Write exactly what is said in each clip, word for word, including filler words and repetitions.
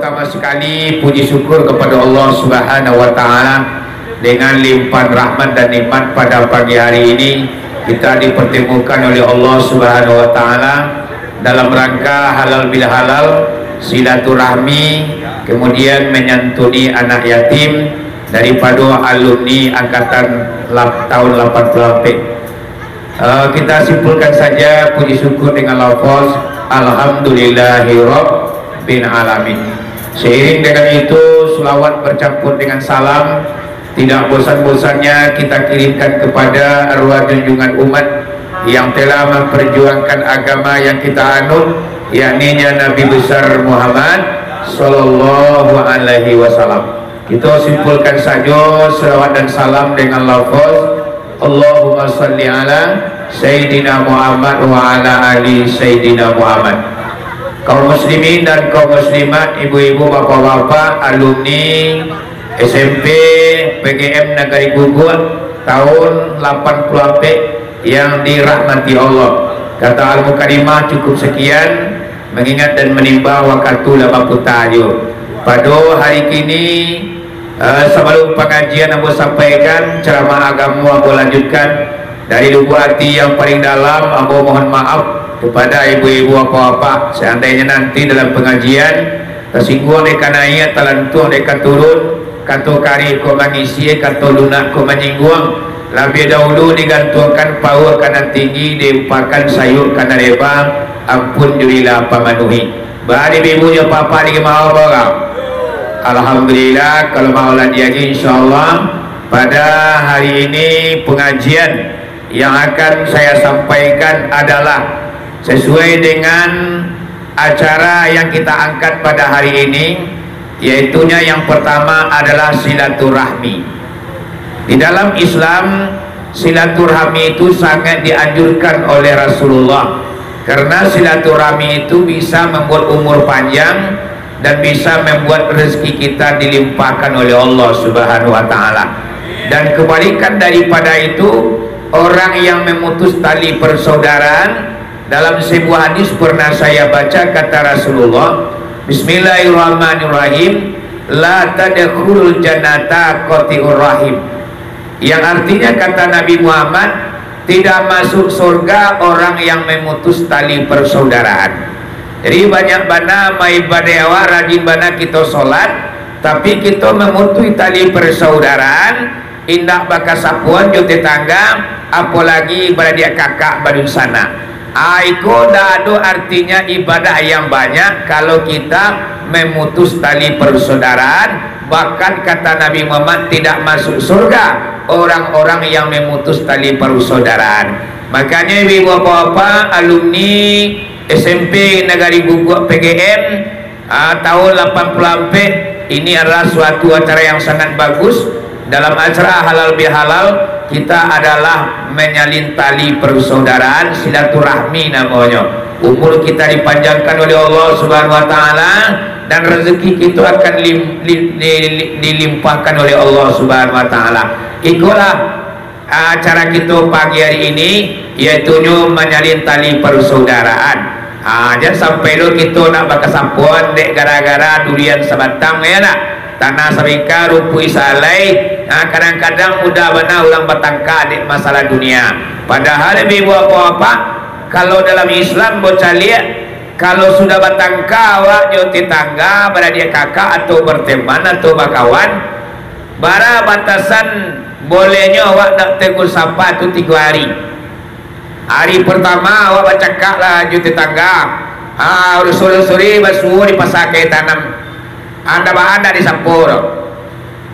Pertama sekali, puji syukur kepada Allah Subhanahu wa Ta'ala, dengan limpahan rahmat dan nikmat, pada pagi hari ini kita dipertemukan oleh Allah Subhanahu wa Ta'ala dalam rangka halal bil halal, silaturahmi, kemudian menyantuni anak yatim daripada alumni angkatan lap-, tahun lapan puluh lapan. Eh, kita simpulkan saja puji syukur dengan lafaz Alhamdulillahirabbil alamin. Seiring dengan itu, selawat bercampur dengan salam tidak bosan-bosannya kita kirimkan kepada arwah junjungan umat yang telah memperjuangkan agama yang kita anut, yakninya Nabi Besar Muhammad sallallahu alaihi wasallam. Kita simpulkan saja selawat dan salam dengan lafaz Allahumma salli ala Sayyidina Muhammad wa ala ali Sayyidina Muhammad. Kaum muslimin dan kaum muslimat, ibu-ibu, bapak-bapak, alumni S M P P G M Nagari Guguk tahun lapan puluh lapan yang dirahmati Allah. Kata Al-Mukaddimah cukup sekian, mengingat dan menimbang wakatu lah baputa jo. Pado hari kini, eh, sabalum pangajian ambo sampaikan, ceramah agamo ambo lanjutkan, dari lubuk ati yang paling dalam, ambo mohon maaf kepada ibu-ibu, bapak-bapak, seandainya nanti dalam pengajian tasingguang dek ka naiak, talantuang dek ka turun, kato kareh ko mangisi, kato lunak ko manyingguang, labiah dahulu digantuangkan paua ka nan tinggi, diumpahkan sayuak ka nan leba, ampun jo ilah pamanuhi. Bari ibu-ibu jo bapak-bapak di kemau barang. Alhamdulillah, kalau mau lah diaji, insyaallah pada hari ini pengajian yang akan saya sampaikan adalah sesuai dengan acara yang kita angkat pada hari ini, yaitunya yang pertama adalah silaturahmi. Di dalam Islam, silaturahmi itu sangat dianjurkan oleh Rasulullah, karena silaturahmi itu bisa membuat umur panjang dan bisa membuat rezeki kita dilimpahkan oleh Allah Subhanahu wa Ta'ala. Dan kebalikan daripada itu, orang yang memutus tali persaudaraan, dalam sebuah hadis pernah saya baca, kata Rasulullah, "Bismillahirrahmanirrahim, la tadkhulul jannata qati'ur rahim." Yang artinya, kata Nabi Muhammad, tidak masuk surga orang yang memutus tali persaudaraan. Jadi, banyak bana maibadah awak, rajin bana kito solat, tapi kito memutus tali persaudaraan, indak bakasapoan jo tetangga, apolagi baradiak kakak badunsanak. Ah, iko ndak ado artinya ibadah yang banyak kalau kita memutus tali persaudaraan. Bahkan kata Nabi Muhammad, tidak masuk surga orang-orang yang memutus tali persaudaraan. Makanya ibu-ibu, bapak-bapak, alumni S M P Nagari Guguk P G M, ah, tahun lapan puluh lapan, ini adalah suatu acara yang sangat bagus. Dalam acara halal bihalal, kita adalah menyalin tali persaudaraan, silaturahmi namanya. Umur kita dipanjangkan oleh Allah Subhanahu wa Ta'ala, dan rezeki kita akan lim-, lim-, di-, di-, dilimpahkan oleh Allah Subhanahu wa Ta'ala. Ikolah acara kito pagi hari ini, yaitunyo manyalin tali persaudaraan. Ha, jan sampai lo kito nak bakasapoan dek gara-gara durian sabatang, ya nak? Tanah sabingkah, rumpuik sahalai. Ha, kadang-kadang mudah bana urang batangka dek masalah dunia. Padahal, ibu-ibu, bapak-bapak, kalau dalam Islam bacaliak, kalau sudah batangka awak jo tetangga, baradiak kakak, atau berteman, atau bakawan, bara batasan bolehnyo awak nak tegur sapa tu tigo hari. Hari pertama awak bacakak lah jo tetangga. Ha, sore-sore basuo di pasa Kayak Tanam. Anda ba-, anda disapo tu.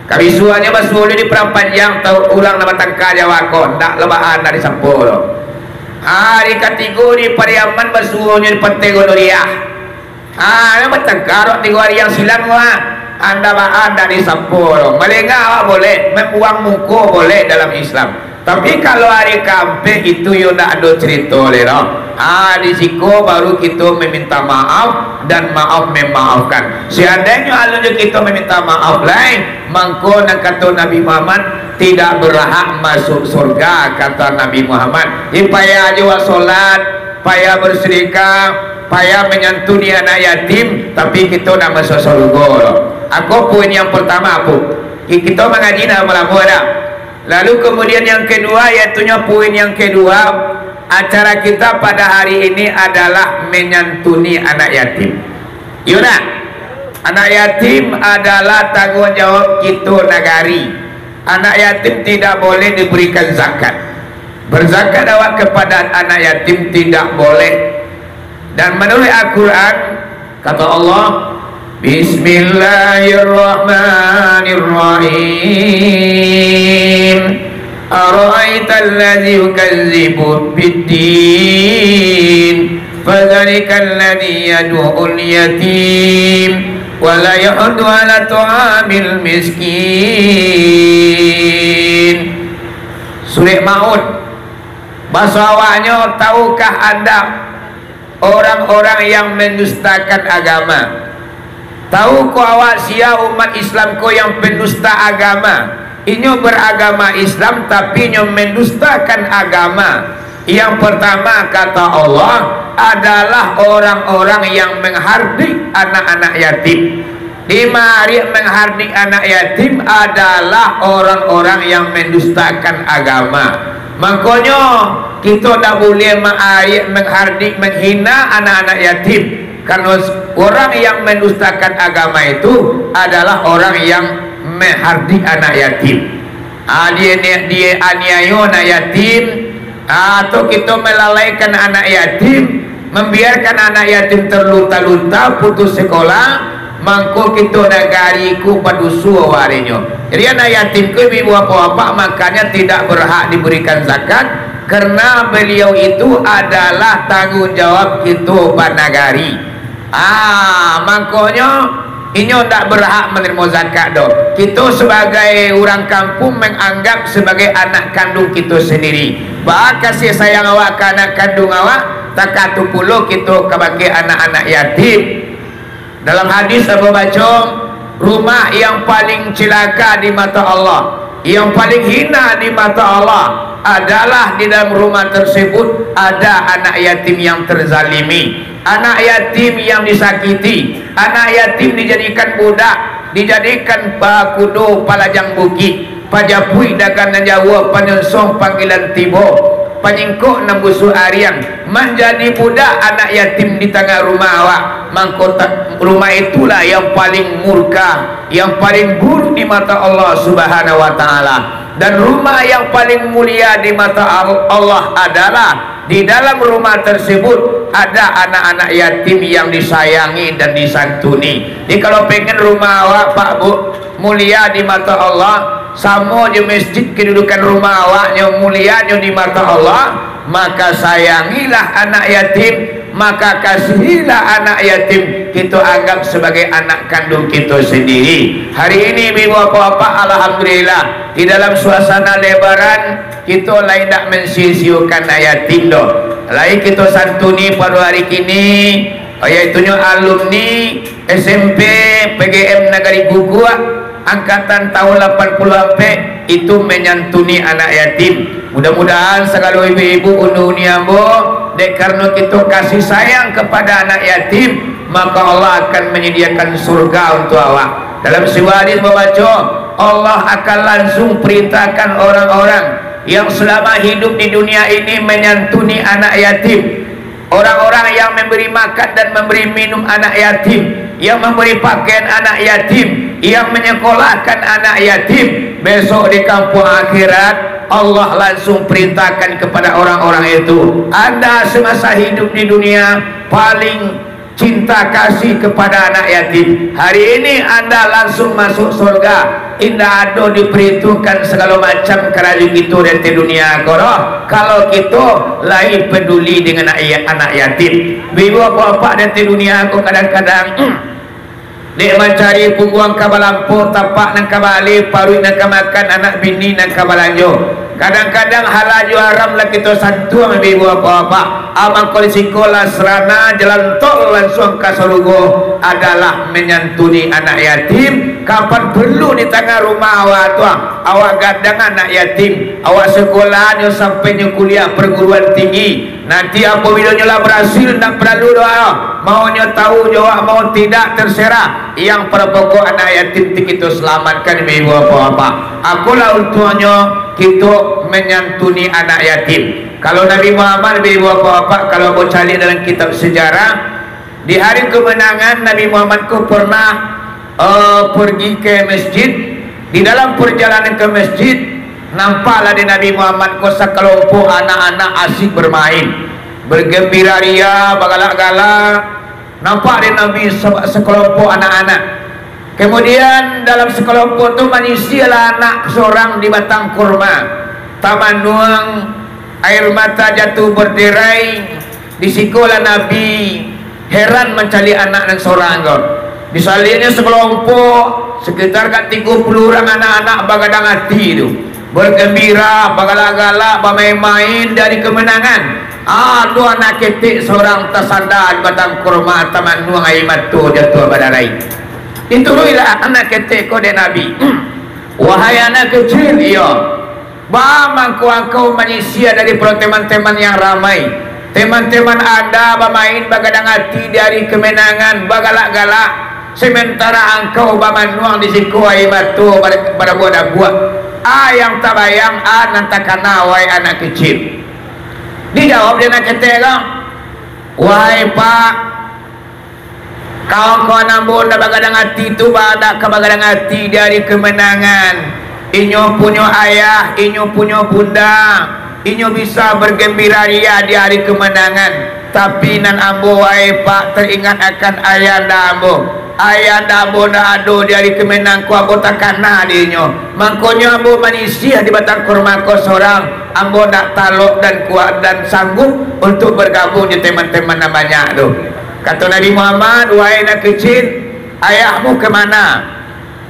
Kabisuanyo basuo di Padang Panjang, tau urang nak batangka jo awak ko, ndak lah ba-, anda disapo tu. Hari katigo di Pariaman, basuonyo di Pantai Gondoriah. Ah, nan batangka tigo hari yang silam tu, ah. Anda ba-, anda disapo tu. Malengah awak boleh, mambuang muko boleh dalam Islam. Tapi kalau hari kaampek itu, yo ndak ado cerito lai doh. Ah, di siko baru kito meminta maaf dan maaf memaafkan. Seandainyo alun jo kito meminta maaf lai, mangko nan kato Nabi Muhammad, tidak berhak masuk surga, kata Nabi Muhammad. Jadi payah jo awak solat, payah bersedekah, payah manyantuni anak yatim, tapi kito nak masuak sarugo lo. Ako poin yang partamo, Apu. Ki-, kito mangaji nak lamo-lamo dah. Lalu kemudian yang kedua, yaitunyo poin yang kedua, acara kita pada hari ini adalah menyantuni anak yatim. Iyo nak? Anak yatim adalah tanggung jawab kito nagari. Anak yatim tidak boleh diberikan zakat. Berzakat awak kepada anak yatim tidak boleh. Dan menurut Al-Quran, kata Allah, "Bismillahirrahmanirrahim. Ara'aital ladzi yukazzibu biddin, fadzalikal ladzi yadu'ul yatim, wa la yahuddu ala ta'amil miskin." Surek Maun. Baso awaknyo, tahukah anda orang-orang yang mendustakan agama? Tahu ko awak sia umat Islam ko yang pendusta agama? Inyo beragama Islam, tapi inyo mendustakan agama. Yang pertama, kata Allah, adalah orang-orang yang menghardik anak-anak yatim. Di mariak menghardik anak yatim adalah orang-orang yang mendustakan agama. Mangkonyo, kito ndak buliah maariak, menghardik, menghina anak-anak yatim. Karena orang yang mendustakan agama itu adalah orang yang menghardik anak yatim. Ah, dia ni, dia aniayo anak yatim, ah, atau kito melalaikan anak yatim, membiarkan anak yatim terlunta-lunta, putus sekolah, mangko kito nagari ko baduso warinyo. Jadi anak yatim ko ibu bapak-bapak makanya tidak berhak diberikan zakat, karena beliau itu adalah tanggung jawab kito banagari. Ah, mangkonyo inyo ndak berhak menerima zakat doh. Kito sebagai urang kampung menganggap sebagai anak kandung kito sendiri. Baa kasih sayang awak ka anak kandung awak, takah tu pulo kito kabake anak-anak yatim. Dalam hadis ambo baco, rumah yang paling cilaka di mata Allah, yang paling hina di mata Allah adalah di dalam rumah tersebut ada anak yatim yang terzalimi, anak yatim yang disakiti, anak yatim dijadikan budak, dijadikan pakudo palajang bukik, pajapuik dagang nan jauah, panyonsong panggilan tibo, panyingkok nan busuak ariang, manjadi budak anak yatim di tangah rumah awak, mangko ta-, rumah itulah yang paling murka, yang paling buruk di mata Allah Subhanahu wa Ta'ala. Dan rumah yang paling mulia di mata Al-, Allah adalah di dalam rumah tersebut ada anak-anak yatim yang disayangi dan disantuni. Jadi, kalau pengen rumah awak, Pak, Bu, mulia di mata Allah, samo jo masjid kedudukan rumah awaknyo mulianyo di mata Allah, maka sayangilah anak yatim, maka kasihilah anak yatim, kito anggap sebagai anak kandung kito sendiri. Hari ini, ibu bapak-bapak, alhamdulillah, di dalam suasana Lebaran, kito lai indak mensia-siakan anak yatim doh. Lai kito santuni pado hari kini, yaitunyo alumni S M P P G M Nagari Guguak, angkatan tahun lapan puluh ampek, itu menyantuni anak yatim. Mudah-mudahan sagalo ibu-ibu, uni-uni ambo, dek karano kito kasih sayang kepada anak yatim, maka Allah akan menyediakan surga untuk awak. Dalam sebuah hadis babaco, Allah akan langsung perintahkan orang-orang yang selama hidup di dunia ini menyantuni anak yatim, orang-orang yang memberi makan dan memberi minum anak yatim, yang memberi pakaian anak yatim, yang menyekolahkan anak yatim, besok di kampung akhirat, Allah langsung perintahkan kepada orang-orang itu, "Anda semasa hidup di dunia paling cinta kasih kepada anak yatim. Hari ini anda langsung masuk surga. Indak ado diperhitungkan sagalo macam karajo kito di ateh dunia ko doh, kalau kito lai peduli dengan anak ya-, anak yatim." Ibu bapak-bapak di ateh dunia ko kadang-kadang, dek mancari pungguang ka balampo, tapak nan ka baaleh, paruik nan ka makan, anak bini nan ka balanjo. Kadang-kadang halal jo haram lah kito santuang, ibu bapak-bapak. Amal ko di siko lah sarana, jalan tol lansuang ka sarugo adalah manyantuni anak yatim, Kapan perlu di tangah rumah awak tu, ah, awak gadang anak yatim, awak sekolahannyo sampai nyo kuliah perguruan tinggi. Nanti apabila nyo lah barasil, ndak paralu doa. Mau nyo tahu jo awak, mau tidak, terserah. Yang pokok anak yatim ti kito selamatkan, ibu bapak-bapak. Akolah untuangnyo kito menyantuni anak yatim. Kalau Nabi Muhammad, ibu bapak-bapak, kalau ambo caliak dalam kitab sejarah, di hari kemenangan, Nabi Muhammad ko pernah, eh, pergi ke masjid. Di dalam perjalanan ke masjid, nampaklah di Nabi Muhammad ko sakalompok anak-anak asik bermain, bergembira ria, bagalak-galak. Nampak di Nabi se-, sakalompok anak-anak. Kemudian dalam sakalompok tu manyisialah anak sorang di batang kurma. Tamanuang, air mata jatuh berderai. Di sikolah Nabi heran mancaliak anak nan sorang ko. Disaliaknyo sakalompok, sekitar ka tigo puluah urang anak-anak bagadang ati tu. Bergembira, bagalak-galak, bamain-main di hari kemenangan. Ado anak ketek sorang tasanda di batang kurma, tamanuang aia mato jatuah badarai. Dituruiklah anak ketek ko dek Nabi. "Wahai anak kecil, iyo, baa mangko angkau manyisia daripado teman-teman yang ramai? Teman-teman anda bamain bagadang ati di hari kemenangan, bagalak-galak, sementara angkau bamanuang di siko aia mato bar-, badabuak-dabuak. A yang tabayang, a nan takana, wahai anak kecil?" Dijawab dek anak ketek ko, "Wahai Pak, kawan-kawan ambo nan bagadang ati tu, ba-, ndak ka bagadang ati di hari kemenangan. Inyo punyo ayah, inyo punyo bunda, inyo bisa bergembira ria di hari kemenangan. Tapi nan ambo, wahai Pak, teringat akan ayahanda ambo. Ayahanda ambo ndak ado di hari kemenangan ko, ambo takana dek inyo. Mangkonyo ambo manyisia di batang kurma ko sorang. Ambo ndak talok dan kuat dan sanggup untuk bergabung jo teman-teman nan banyak tu." Kato Nabi Muhammad, "Wahai anak kecil, ayahmu ka mana?"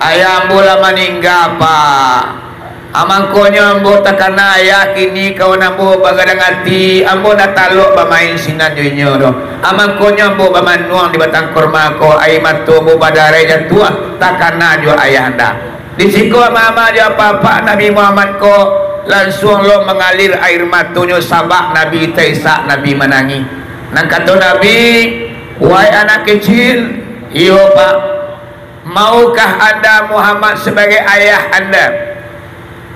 "Ayah ambo lah maningga, Pak. A mangkonyo ambo takana ayah, kini kawan ambo bagadang ati, ambo ndak talok bamain sinan jo inyo doh. A mangkonyo ambo bamanuang di batang kurma ko, aia mato ambo badarai jatuah, takana jo ayahanda." Di siko amak-amak jo apak-apak Nabi Muhammad ko, lansuang lo mangalir aia matonyo, sabab Nabi taisak, Nabi manangih. Nan kato Nabi, "Wahai anak kecil, iyo, Pak, maukah anda Muhammad sabagai ayah anda,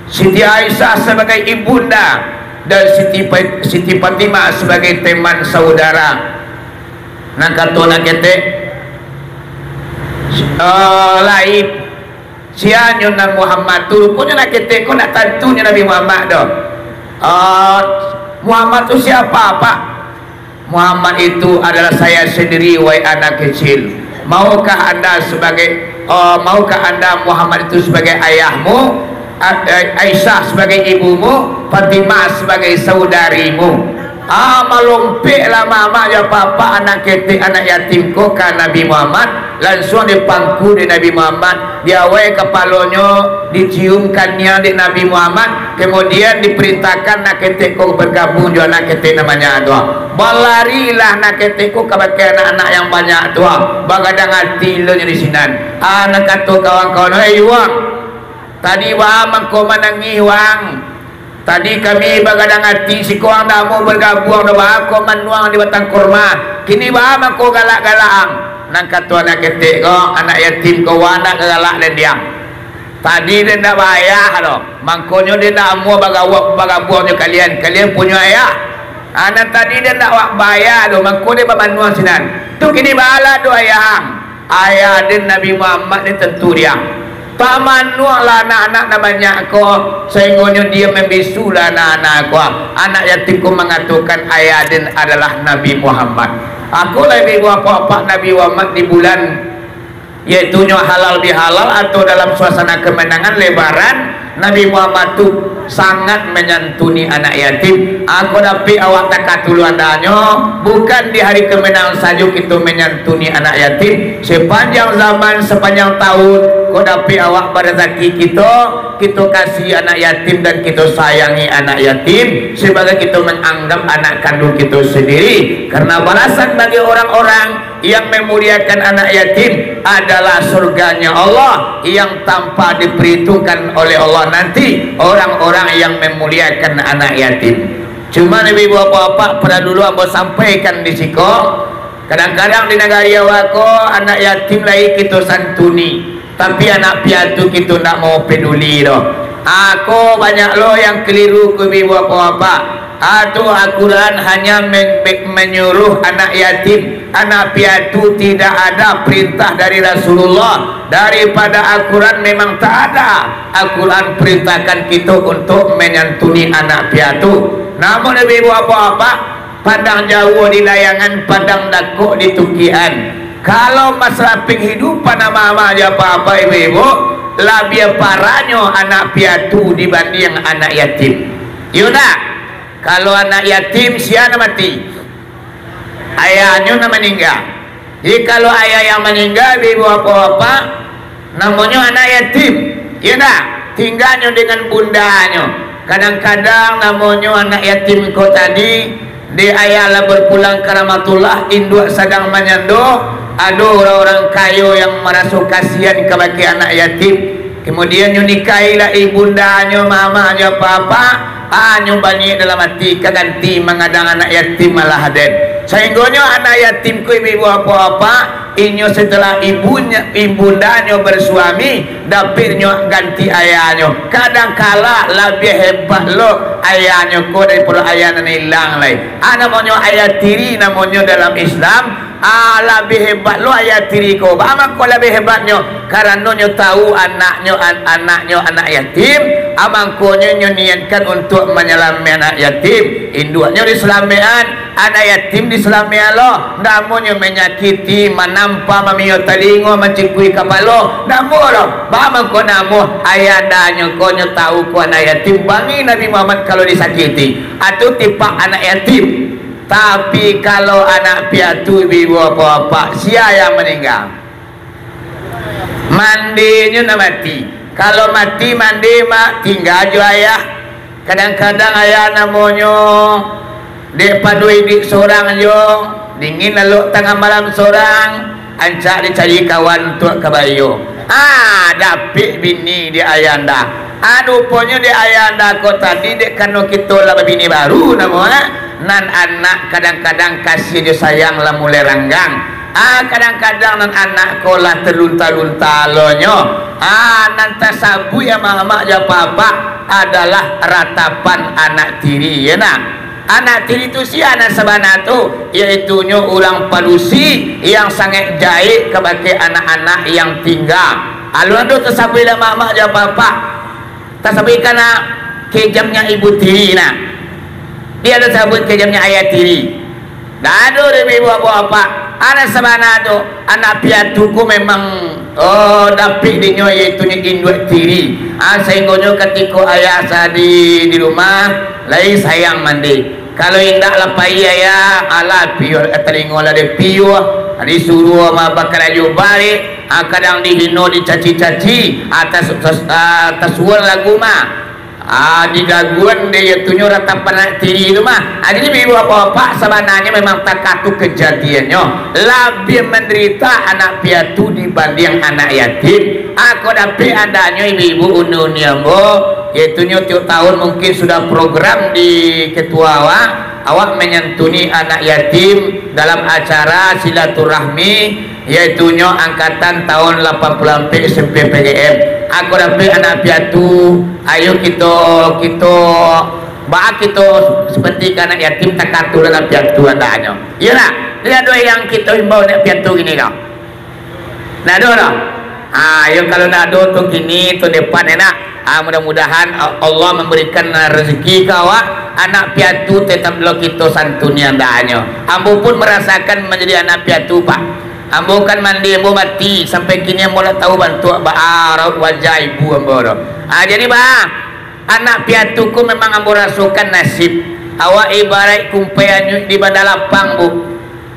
Siti Aisyah sabagai ibunda, dan Siti Pa-, Siti Fatimah sabagai teman saudara?" Nan kato nan ketek, "Eh, lain. Sia nyo nan Muhammad tu?" Ruponyo nan ketek ko ndak tantu nyo Nabi Muhammad doh. "Eh, Muhammad tu siapa, Pak?" "Muhammad itu adalah saya sendiri, wahai anak kecil. Maukah anda sebagai, eh, maukah anda Muhammad itu sebagai ayahmu, A-, eh, Aisyah sebagai ibumu, Fatimah sebagai saudarimu?" Ah, malompeklah mamak jo apak-apak anak ketek, anak yatim ko ka Nabi Muhammad, lansuang dipangku dek Nabi Muhammad, diawai kapalonyo, dicium kaniang dek Nabi Muhammad, kemudian diperintahkan anak ketek ko bergabung jo anak ketek nan banyak tu. Balarilah anak ketek ko kabake anak-anak yang banyak tu, bagadang ati lo nyo di sinan. Ah, nan kato kawan-kawan, "Hei, Wang, tadi baa mangko manangih, Wang? Tadi kami bagadang ati, siko ang ndak mau bergabuang doh, baa ko manuang di batang kurma. Kini baa mangko galak-galak ang?" Nan kato anak ketek ko, anak yatim ko, "Wah, ndak galak den diang. Tadi den ndak baayah doh, mangkonyo den ndak amuah bagawa-, bagabuang jo kalian. Kalian punyo ayah. Ah, nan tadi den ndak wa-, baayah doh, mangko den bamanuang sinan. Tu kini baalah doh ayah ang?" Ayah den Nabi Muhammad ni tantu diang. Tamanuanglah anak-anak nan banyak ko, sainggonyo diam mambisulah anak-anak ko. Anak yatim ko mangatokan ayah den adalah Nabi Muhammad. Akolah ibu apak-apak Nabi Muhammad di bulan, yaitunyo halal bihalal atau dalam suasana kemenangan Lebaran, Nabi Muhammad tu sangat manyantuni anak yatim. Ako dapik awak takatuluandanyo, bukan di hari kemenangan sajo kito manyantuni anak yatim. Sepanjang zaman, sepanjang tahun, ko dapik awak barezaki kito, kito kasih anak yatim dan kito sayangi anak yatim, sebagai kito menganggap anak kandung kito sendiri. Karena balasan bagi orang-orang Yang memuliakan anak yatim adalah surganya Allah yang tanpa diperhitungkan oleh Allah nanti orang-orang yang memuliakan anak yatim. Cuma ibu-ibu bapak-bapak, pado dulu ambo sampaikan di siko, kadang-kadang di nagari awak ko anak yatim lai kito santuni, tapi anak piatu kito ndak mau peduli doh. Ako banyak lo yang keliru ko ibu-ibu bapak-bapak. Atau Al-Quran hanya men-, me-, menyuruh anak yatim, anak piatu tidak ada perintah dari Rasulullah. Daripada Al-Quran memang tak ada. Al-Quran perintahkan kita untuk menyantuni anak piatu. Namun ibu-ibu bapak-bapak, pandang jauh di layangan, pandang dakok di tukian. Kalau masalah penghidupan amak-amak jo bapak-bapak ibu-ibu, labiah parahnyo anak piatu dibanding anak yatim. Iyo ndak? Kalau anak yatim, sia nan mati? Ayahnyo nan maningga. Jadi, kalau ayah yang maningga, ibu-ibu bapak-bapak, namonyo anak yatim. Iyo ndak? Tingganyo dengan bundanyo. Kadang-kadang namonyo anak yatim ko tadi, dek ayah lah berpulang ka rahmatullah, induak sadang manyando, ado urang-urang kayo yang maraso kasihan kabake anak yatim. Kemudian nyo nikahilah ibundanyo, mamak jo apak-apak, anyo baniaik dalam ati ka ganti mangadang anak yatim malah den. Sahinggonyo anak yatim ko ibu-ibu apak-apak, inyo setelah ibunya, ibundanyo bersuami, dapeknyo ganti ayahnyo. Kadang kala labiah hebat lo ayahnyo ko daripado ayah nan ilang lai. Ah, namonyo ayah tiri namonyo dalam Islam, Ah, labiah hebat lo ayah tiri ko. Baa mangko labiah hebatnyo? Karano nyo tahu anaknyo an-, anaknyo anak yatim, ah, mangkonyo nyo niatkan untuak manyalamaik anak yatim. Induaknyo disalamekan, anak yatim disalamekan lo. Namonyo manyakiti, manampa, mamiyo talingo, mancikui kapalo, namo lo. Baa mangko namo? Ayahandanyo ko nyo tahu ko anak yatim, bangih Nabi Muhammad kalau disakiti. Atau tipak anak yatim. Tapi, kalau anak piatu, ibu-ibu, bapak-bapak, sia yang maningga? Mandinyo nan mati. Kalau mati, mandi, mak, tingga jo ayah. Kadang-kadang ayah namonyo dek pado iduik sorang jo, dingin lalok tangah malam sorang, ancak dicari kawan untuak ka baiyo. Ah, dapek bini dek ayahanda. Ah, ruponyo dek ayahanda ko tadi, dek karano kito lah babini baru namo, ah, nan anak kadang-kadang kasiah jo sayang lah mulai ranggang. Ah, kadang-kadang nan anak ko lah talunta-lunta alonyo. Ah, nan tasabuik amak-amak jo apak-apak adalah ratapan anak tiri, yo nah. Anak tiri tu sia nan sabana tu? Yaitunyo urang padusi yang sangaik jahek kabake anak-anak yang tingga. Alun ado tasabuik dek amak-amak jo apak-apak. Tasabuik ka nah, kejamnya ibu tiri nah. Dia tasabuik kejamnya ayah tiri. Ndak ado dek ibu apak-apak. Anak sabana tu, anak piatu ko memang, oh, dapek dinyo, yaitunyo induak tiri. Ah, sahinggonyo katiko ayah sadih di rumah, lai sayang mandi. Kalau indak lah pai ayah, alah piuah, eh, talingo lah dek piuah, disuruah mah bakarajo barek, ah, kadang dihino, dicaci-caci, ah, tas-, tas-, ah, tasuon lagu mah. Ah, digaguan dek itunyo ratapan anak tiri tu mah. Ah, jadi ibu bapak-bapak, sabananyo memang takah tu kejadiannyo. Labiah mandarita anak piatu dibandiang anak yatim. Ah, kok dapek andanyo ibu-ibu uni-uni ambo, yaitunyo tiok tahun mungkin sudah program di ketua awak, awak manyantuni anak yatim dalam acara silaturahmi, yaitunyo angkatan tahun lapan puluh ampek S M P P G M. Aku dapek anak piatu, ayo kito, kito, baa kito seperti ka anak yatim, takah tu anak piatu andanyo. Iyolah, indak ado yang kito imbau anak piatu kini ko. Ndak ado doh. Ah, yo, kalau ndak ado tu kini, tu depan enak. Ah, mudah-mudahan, ah, Allah memberikan, ah, rezeki ka awak, anak piatu tetap lo kito santuni andanyo. Ambo pun merasakan menjadi anak piatu, Pak. Ambo kan mandi, ambo mati, sampai kini ambo ndak tahu bantuak baa raut wajah ibu ambo tu. Ah, jadi, Pak, anak piatu ko memang ambo rasokan nasib. Awak ibaraik kumpai anyuik di banda lapang, Bu.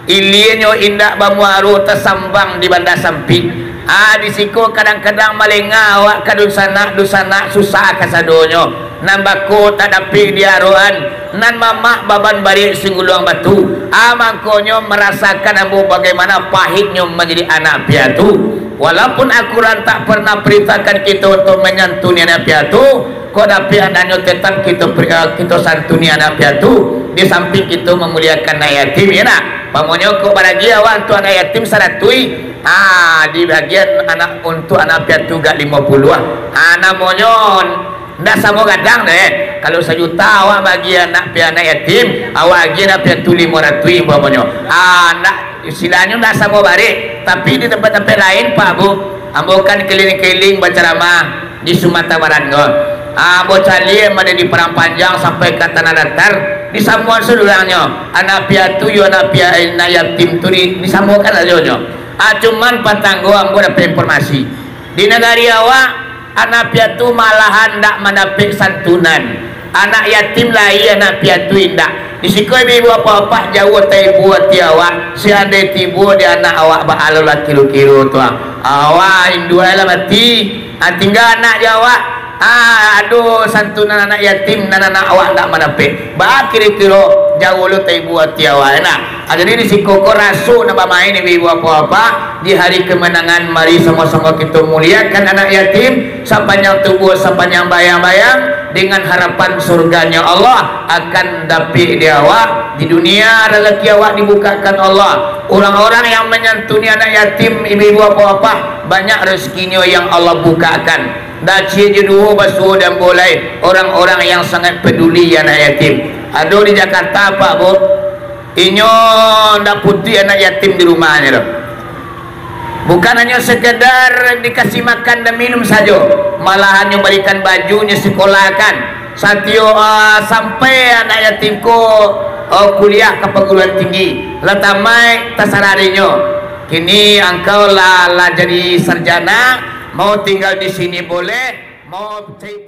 Ilianyo indak bamuaro, tasambang di banda sampik. Ah, di siko kadang-kadang malengah awak ka dunsanak, dunsanak susah kasadonyo. Nan bako tak dapek diaroan, nan mamak baban barek singguluang batu. Ah, mangkonyo marasakan ambo bagaimana pahiknyo manjadi anak piatu. Walaupun Al-Quran tak pernah perintahkan kito untuk manyantuni anak piatu, kok dapek andaknyo tetap kito pri-, eh, kito santuni anak piatu, di samping kito mamuliakan anak yatim, ya nak? Pamonyo kok baragi awak untuk anak yatim saratuih, ah, di bagian anak, untuk anak piatu gak limo puluah. Ah, namonyo ndak samo gadang deh. Kalau sajuta awak bagi anak pi-, anak yatim, awak agi anak piatu limo ratuih umpamonyo. Ah, ndak, istilahnya ndak samo barek. Tapi di tempat-tempat lain, Pak Bu, ambo kan keliling-keliling bacaramah di Sumatera Barat ko. Ah, ambo caliak mah dari Padang Panjang sampai ka Tanah Datar, di samuan sadurangnyo, anak piatu yo anak pia-, anak yatim tu di, disamokan sajonyo. Ah, cuman patang ko ambo dapek informasi. Di nagari awak, anak piatu malahan ndak mandapek santunan. Anak yatim lai, anak piatu indak. Di siko ibu-ibu apak-apak jauah taibo ati awak, si andai tibo di anak awak baa lo lah kiro-kiro tu, ah. Awak induak lah mati, ah, tingga anak jo awak. Ah, ado santunan anak yatim nan anak awak ndak mandapek. Baa kiro-kiro jauah lo taibo ati awak, enak? Ah, jadi di siko ko raso nak bamain ibu-ibu apak-apak, di hari kemenangan, mari samo-samo kito muliakan anak yatim, sapanjang tubuah, sapanjang bayang-bayang, dengan harapan surganya Allah akan dapek di awak, di dunia rezeki awak dibukakan Allah. Urang-urang yang manyantuni anak yatim, ibu-ibu apak-apak, banyak rezekinyo yang Allah bukakan. Dacik jo duo basuo dan bolai, urang-urang yang sangat peduli anak yatim. Ado di Jakarta, Pak, Bu. Inyo ndak putuih anak yatim di rumahnyo tu. Bukan hanyo sekedar dikasih makan dan minum sajo, malahan nyo barikan baju, nyo sekolahkan. Satio, ah, sampai anak yatim ko, ah, kuliah ka perguruan tinggi, lah tamaik tasarah dinyo. Kini angkau lah, lah jadi sarjana, mau tinggal di sini boleh, mau cari